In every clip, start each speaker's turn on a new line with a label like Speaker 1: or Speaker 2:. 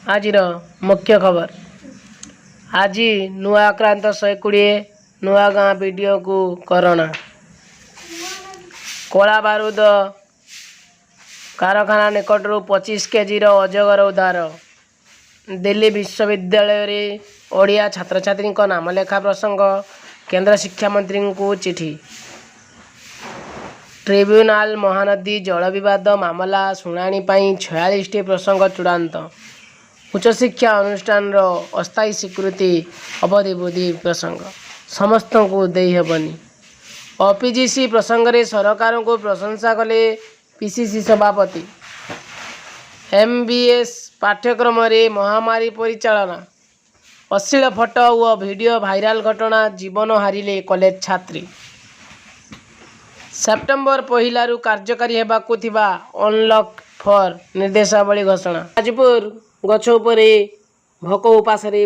Speaker 1: ଆଜିର ମୁଖ୍ୟ ଖବର। ଆଜି ନୂଆ ଆକ୍ରାନ୍ତ 120, ନୂଆଗାଁ ବିଡିଓଙ୍କୁ କରୋନା। କଳା ବାରୁଦ କାରଖାନା ନିକଟରୁ 25 କେଜିର ଅଜଗର ଉଦ୍ଧାର। ଦିଲ୍ଲୀ ବିଶ୍ୱବିଦ୍ୟାଳୟରେ ଓଡ଼ିଆ ଛାତ୍ରଛାତ୍ରୀଙ୍କ ନାମଲେଖା ପ୍ରସଙ୍ଗ, କେନ୍ଦ୍ର ଶିକ୍ଷାମନ୍ତ୍ରୀଙ୍କୁ ଚିଠି। ଟ୍ରିବ୍ୟୁନାଲ ମହାନଦୀ ଜଳ ବିବାଦ ମାମଲା ଶୁଣାଣି ପାଇଁ 46ଟି ପ୍ରସଙ୍ଗ ଚୂଡ଼ାନ୍ତ। ଉଚ୍ଚଶିକ୍ଷା ଅନୁଷ୍ଠାନର ଅସ୍ଥାୟୀ ସ୍ୱୀକୃତି ଅବଧି ବୃଦ୍ଧି ପ୍ରସଙ୍ଗ ସମସ୍ତଙ୍କୁ ଦେଇହେବନି। ଓପିଜିସି ପ୍ରସଙ୍ଗରେ ସରକାରଙ୍କୁ ପ୍ରଶଂସା କଲେ ପିସିସି ସଭାପତି। ଏମବିବିଏସ୍ ପାଠ୍ୟକ୍ରମରେ ମହାମାରୀ ପରିଚାଳନା। ଅଶ୍ଳୀଳ ଫଟୋ ଓ ଭିଡ଼ିଓ ଭାଇରାଲ ଘଟଣା, ଜୀବନ ହାରିଲେ କଲେଜ ଛାତ୍ରୀ। ସେପ୍ଟେମ୍ବର 1ରୁ କାର୍ଯ୍ୟକାରୀ ହେବାକୁ ଥିବା ଅନଲକ୍ 4 ନିର୍ଦ୍ଦେଶାବଳୀ ଘୋଷଣା। ଯାଜପୁର, ଗଛ ଉପରେ ଭୋକ ଉପାସରେ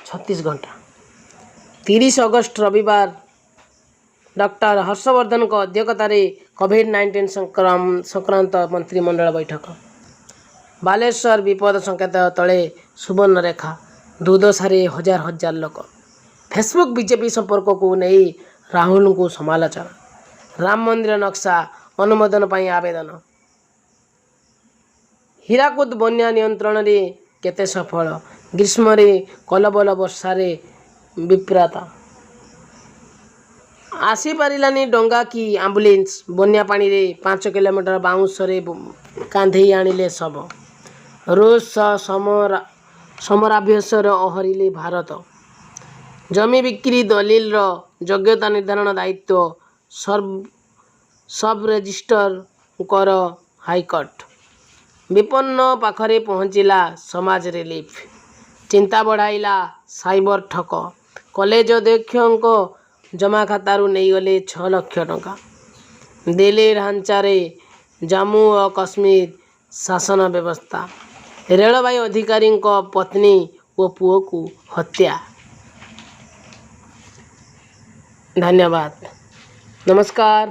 Speaker 1: 36 ଘଣ୍ଟା। 30 ଅଗଷ୍ଟ ରବିବାର ଡକ୍ଟର ହର୍ଷବର୍ଦ୍ଧନଙ୍କ ଅଧ୍ୟକ୍ଷତାରେ କୋଭିଡ୍-19 ସଂକ୍ରାନ୍ତ ମନ୍ତ୍ରିମଣ୍ଡଳ ବୈଠକ। ବାଲେଶ୍ୱର, ବିପଦ ସଂକେତ ତଳେ ସୁବର୍ଣ୍ଣରେଖା, ଦୁର୍ଦ୍ଦଶାରେ ହଜାର ହଜାର ଲୋକ। ଫେସବୁକ୍ ବିଜେପି ସମ୍ପର୍କକୁ ନେଇ ରାହୁଲଙ୍କୁ ସମାଲୋଚନା। ରାମ ମନ୍ଦିର ନକ୍ସା ଅନୁମୋଦନ ପାଇଁ ଆବେଦନ। ହୀରାକୁଦ ବନ୍ୟା ନିୟନ୍ତ୍ରଣରେ କେତେ ସଫଳ? ଗ୍ରୀଷ୍ମରେ କଲବଲ ବର୍ଷାରେ ବିଭ୍ରାଟ। ଆସିପାରିଲାନି ଡଙ୍ଗା କି ଆମ୍ବୁଲାନ୍ସ, ବନ୍ୟା ପାଣିରେ 5 କିଲୋମିଟର ବାଉଁଶରେ କାନ୍ଧେଇ ଆଣିଲେ ଶବ। ରୁଷ ସହ ସମରାଭ୍ୟାସରୁ ଓହରିଲେ ଭାରତ। ଜମି ବିକ୍ରି ଦଲିଲର ଯୋଗ୍ୟତା ନିର୍ଦ୍ଧାରଣ ଦାୟିତ୍ୱ ସବ୍ ରେଜିଷ୍ଟ୍ରାରଙ୍କର, ହାଇକୋର୍ଟ। ବିପନ୍ନ ପାଖରେ ପହଞ୍ଚିଲା ସମାଜ ରିଲିଫ। ଚିନ୍ତା ବଢ଼ାଇଲା ସାଇବର ଠକ, କଲେଜ ଅଧ୍ୟକ୍ଷଙ୍କ ଜମାଖାତାରୁ ନେଇଗଲେ 6 ଲକ୍ଷ ଟଙ୍କା। ଦିଲ୍ଲୀ ଢାଞ୍ଚାରେ ଜାମ୍ମୁ ଓ କଶ୍ମୀର ଶାସନ ବ୍ୟବସ୍ଥା। ରେଳବାଇ ଅଧିକାରୀଙ୍କ ପତ୍ନୀ ଓ ପୁଅକୁ ହତ୍ୟା। ଧନ୍ୟବାଦ, ନମସ୍କାର।